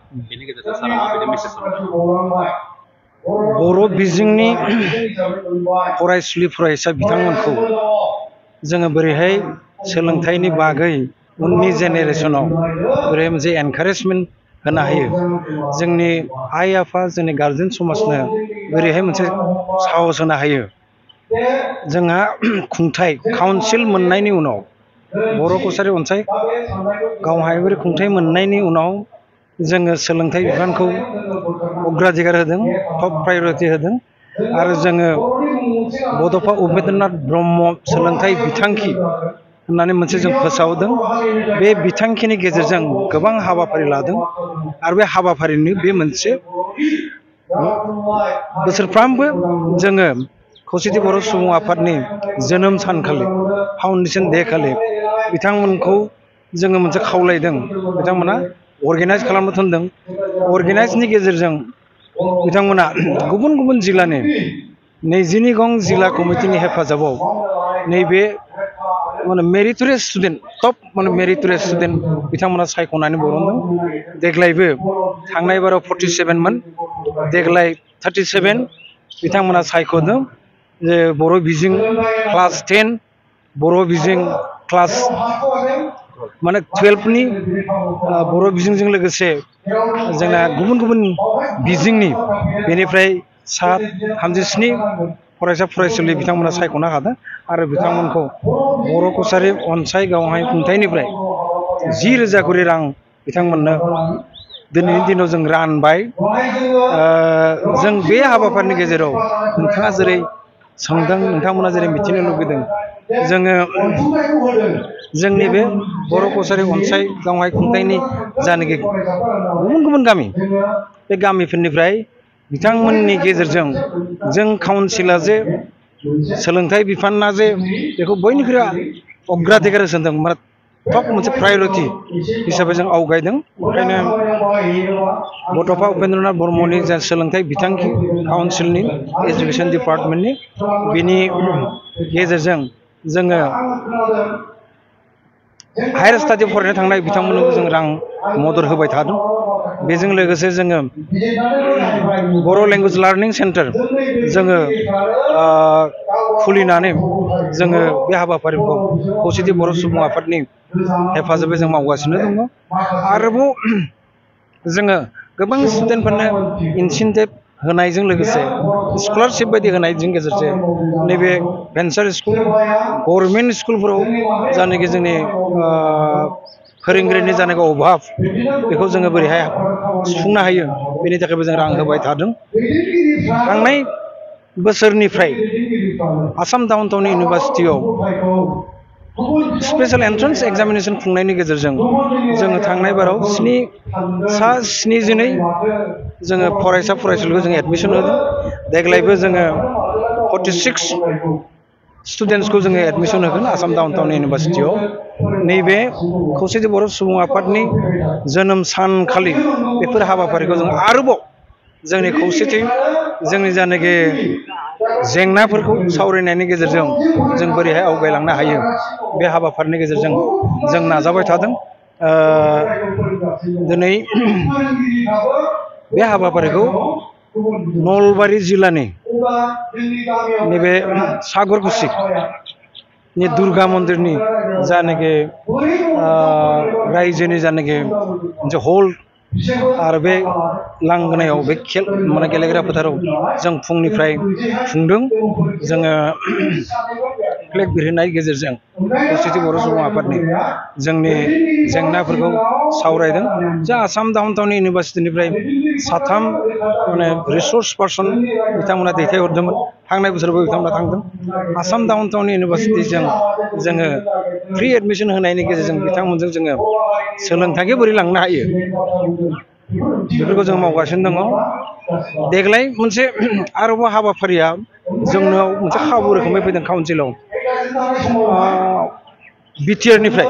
बेनि गेजेरजों सारा माबायदि मेसेज हरगोन? बर' बिजोंनि फरायसुलि फरायसा बिथांमोनखौ जोङो बोरैहाय सोलोंथाइनि बागै उननि जेनेरेसनाव बोरैहाय मोनसे एनकारेजमेन्ट होनो हायो, जोंनि आइ आफा जोंनि गार्जेन समाजनो बोरैहाय मोनसे साहस होनो हायो। जोंहा खुंथाइ काउन्सिल मोननायनि उनाव बर' कसारि अनसाय गावहायारि खुंथाइ मोननायनि उनाव जोङो सोलोंथाइ बिफानखौ अग्राधिकार होदों, टप प्रायरिटि होदों आरो जोङो बड'फा उपेन्द्रनाथ ब्रह्म सोलोंथाइ बिथांखि होननानै मोनसे जों फोसावदों। बे बिथांखिनि गेजेरजों गोबां हाबाफारि लादों आरो बे हाबाफारिनि बे मोनसे बोसोरफ्रामबो जोङो खौसेथि बर' सुबुं आफादनि जोनोम सानखालि फाउन्डेसन दे खालि बिथांमोनखौ जोङो मोनसे खावलायदों, बिथांमोना अर्गेनाइज खालामनो थिनदों। अर्गेनाइजनि गेजेरजों बिथांमोना गुबुन गुबुन जिल्लानि 22 गं जिल्ला कमिटिनि हेफाजाबाव नैबे मेरिटरियास स्टुडेन्ट टप मेरिटरियास स्टुडेन्ट बिथांमोना सायख'नानै बरनदों। देग्लायबो थांनाय बाराव 47 मोन, देग्लाय 37 बिथांमोना सायख'दों। जे बर' बिजों क्लास 10, बर' बिजों क्लास 12नि बर' बिजोंजों लोगोसे जोंना गुबुन गुबुन बिजोंनि बेनिफ्राय 37 फरायसा फरायसुलि बिथांमोना सायख'नो हादों आरो बिथांमोनखौ बर' कसारि अनसाय गावहाय खुंथाइनिफ्राय 10,000 करि रां बिथांमोननो दिनैनि दिनाव जों रानबाय। जों बे हाबाफारिनि गेजेराव नोंथाङा जेरै सोंदों, नोंथांमोना जेरै मिथिनो लुबैदों, जोङो जोंनि बे बर' कसारि अनसाय गावहाय खुंथाइनि जायनाखि गुबुन गुबुन गामि, बे गामिफोरनिफ्राय बिथांमोननि गेजेरजों जों काउन्सिला जे सोलोंथाइ बिफाना जे बेखौ बयनिख्रुइ अग्राधिकार होसोदों, माने टप मोनसे प्रायरिटि हिसाबै जों आवगायदों। ओंखायनो बड'फा उपेन्द्रनाथ ब्रह्मनि जा सोलोंथाइ बिथांखि काउन्सिलनि एजुकेसन डिपार्टमेन्टनि बिनि गेजेरजों जोङो हायार स्टाडि फरायनो थांनाय बिथांमोननोबो जों रां मदद होबाय थादों। बेजों लोगोसे जोङो बर' लेंगुवेज लार्निं सेन्टार जोङो खुलिनानै जोङो बे हाबाफारिखौ खौसेथि बर' सुबुं आफादनि हेफाजाबै जों मावगासिनो दङ। आरोबाव जोङो गोबां स्टुडेन्टफोरनो इनसेन्टिभ होनायजों लोगोसे स्कलारशिप बायदि होनायजों गेजेरजों नैबे भेन्सार स्कुल गभर्नमेन्ट स्कुलफोराव जायनाखि जोंनि फोरोंगिरिनि जानांगौ अभाब, बेखौ जोङो बोरैहाय सुफुंनो हायो बेनि थाखायबो जों रां होबाय थादों। थांनाय बोसोरनिफ्राय आसाम डाउन टाउन इउनिभार्सिटियाव स्पेशल एन्ट्रेन्स एग्जामिनेसन खुंनायनि गेजेरजों जोङो थांनाय बाराव 72 जोङो फरायसा फरायसुलिखौ जों एडमिसन होदों। देग्लायबो जोङो 46 स्टुडेन्टसखौ जोङो एडमिसन होगोन आसाम डाउन टाउन इउनिभार्सिटियाव। नैबे खौसेथि बर' सुबुं आफादनि जोनोम सानखालि बेफोर हाबाफारिखौ जों आरोबाव जोंनि खौसेथि जोंनि जायनाखि जेंनाफोरखौ सावरायनायनि गेजेरजों जों बोरैहाय आवगायलांनो हायो, बे हाबाफारिनि गेजेरजों जों नाजाबाय थादों। दिनै बे हाबाफारिखौ नलबारि जिल्लानि नैबे सागरकुसिनि दुर्गा मन्दिरनि जायनाखि रायजोनि जायनाखि मोनसे हल आरो बे लांगोनायाव बे गेलेग्रा फोथाराव जों फुंनिफ्राय खुंदों। जोङो फ्लेग बिरहोनायनि गेजेरजों खौसेथि बर' सुबुं आफादनि जोंनि जेंनाफोरखौ सावरायदों। जा आसाम डाउन टाउन इउनिभार्सिटिनिफ्राय 3 रिसर्स पार्सन बिथांमोना दैथायहरदोंमोन। थांनाय बोसोरावबो बिथांमोना थांदों। आसाम डाउन टाउन इउनिभार्सिटिजों जोङो फ्रि एडमिसन होनायनि गेजेरजों बिथांमोनजों जोङो सोलोंथाइखौ बोरै लांनो हायो बेफोरखौ जों मावगासिनो दङ। देग्लाय मोनसे आरोबाव हाबाफारिया जोंनाव मोनसे खाबु रोखोमै फैदों काउन्सिलाव। बिटिआरनिफ्राय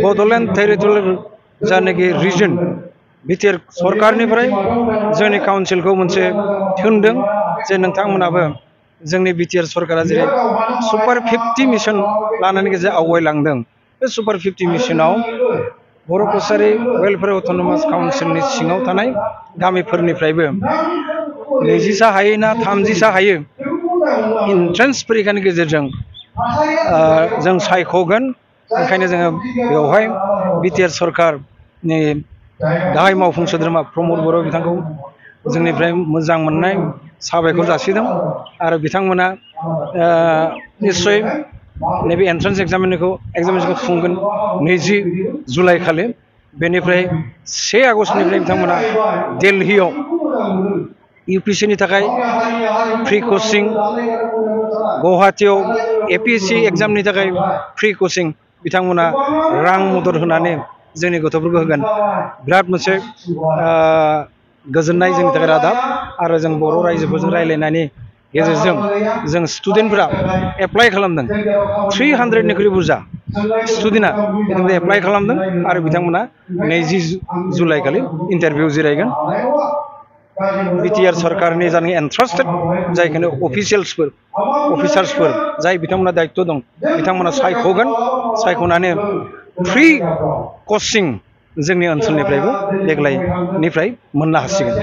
बड'लेण्ड टेरिटरियेल जायनाखि रिजन, बिटिआर सरकारनिफ्राय जोंनि काउन्सिलखौ मोनसे थिनदों जे नोंथांमोनाबो जोंनि बिटिआर सरकारा जेरै सुपार 50 मिशन लानायनि गेजेरजों आवगायलांदों, बे सुपार 50 मिशनाव बर' कसारि वेलफेयार अट'नमास काउन्सिलनि सिङाव थानाय गामिफोरनिफ्रायबो 20सा हायो ना 30सा हायो इन्ट्रेन्स परीक्षानि गेजेरजों जों सायख'गोन। ओंखायनो जोङो बेवहाय बिटिआर सरकारनि गाहाय मावफुं सोद्रोमा प्रमद बर' बिथांखौ जोंनिफ्राय मोजां मोननाय साबायखर जासिदों आरो बिथांमोना निस्सय नैबे एन्ट्रेन्स एग्जामिनेसनखौ खुंगोन 20 जुलाइ खालि। बेनिफ्राय 1 आगस्टनिफ्राय बिथांमोना दिल्लीयाव UPSCनि थाखाय फ्रि कचिं, गुवाहाटीयाव APSC एग्जामनि थाखाय फ्रि कचिं बिथांमोना रां मदद होनानै जोंनि गथ'फोरखौ होगोन। बिराद मोनसे गोजोननाय जोंनि थाखाय रादाब आरो जों बर' रायजोफोरजों रायज्लायनायनि गेजेरजों जों स्टुडेन्टफोरा एप्लाइ खालामदों। 300निख्रुइ बुरजा स्टुडेन्टआ बिथांमोना एप्लाइ खालामदों आरो बिथांमोना 20 जुलाइ खालि इन्टारभिउ जिरायगोन। बिटिआर सरकारनि जानाय एन्ट्रास्टेड जायखिनि अफिसार्सफोर जाय बिथांमोना दायित्व दं बिथांमोना सायख'गोन। सायख'नानै फ्रि कचिं जोंनि ओनसोलनिफ्रायबो देग्लायनिफ्राय मोननो हासिगोन।